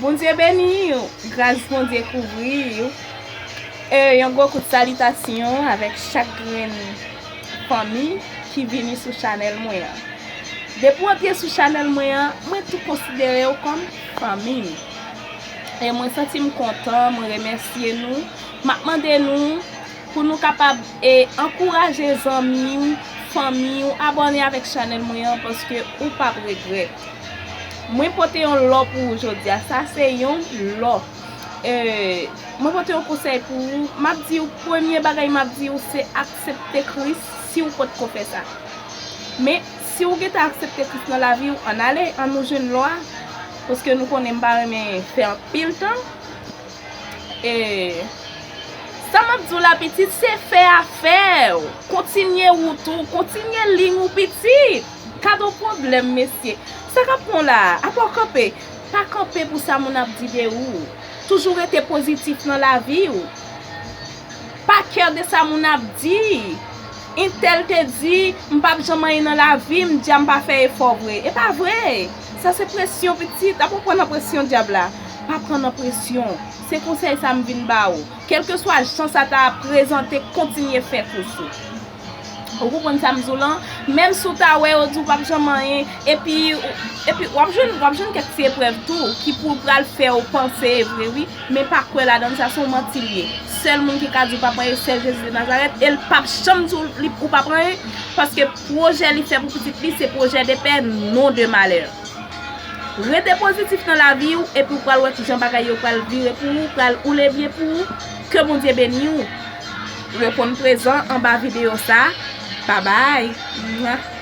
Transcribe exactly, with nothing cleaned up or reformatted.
Bondye beni w, gras Bondye kouvri w. E, yon gwo kout salitasyon avèk chak grenn fanmi ki vini sou chanèl mwen an. Depi w antre sou chanèl mwen an, mwen tou konsidere w kòm fanmi m. E mwen santi m kontan, mwen remèsye nou. M ap mande nou pou nou kapab e ankouraje zanmi w, fanmi w, abòne avèk chanèl mwen an paske ou p ap regrèt. Mwen pote yon lò pou ou jodi a. Sa se yon lò. E, mwen pote yon konsèy pou ou. M ap di w, premye bagay m ap di w, se aksepte Kris si w potko fè sa. Men, si w gentan aksepte Kris nan lavi w, ann ale, ann nou jwenn lò a. Paske nou konnen m pa renmen fè anpil tan. E, sa m ap di w la, pitit, se fè afè w. Kontinye wout ou, kontinye liy ou, pitit. Gad yon pwoblèm, mesye. Sa k ap pran w la a? Apa w kanpe? Pa kanpe pou sa moun ap di de ou. Toujou rete pozitif nan lavi w. Pa kè de sa moun ap di. Entèl te di, "M p ap janm anyen nan lavi m, dja m pa fè efò vre." E pa vre. Sa se presyon, pitit. Apa w pran nan presyon dyab la? Pa pran nan presyon. Se konsèy sa m vin ba ou. Kèlkeswa jan sa ta prezante, kontinye fè kous ou. Ou konprann sa m di w lan? Menm si w ta wè yo di w p ap janm anyen, epi, epi w ap jwenn, w ap jwenn kèk ti eprèv tou ki pou pral fè w panse e vre, wi. Men pa kwè ladan l, sa se yon manti l ye. Sèl moun ki ka di w p ap anyen, sèl Jezi de Nazarèt, e l p ap janm di w li, ou p ap anyen, paske pwojè li fè pou pitit li, se pwojè de pè, non de malè. Rete pozitif nan lavi w, epi w pral wè kijan bagay yo pral vire pou ou, pral oule byen pou ou. Ke Bondye beni w. Reponn prezan anba videyo sa. Babay. Mwa.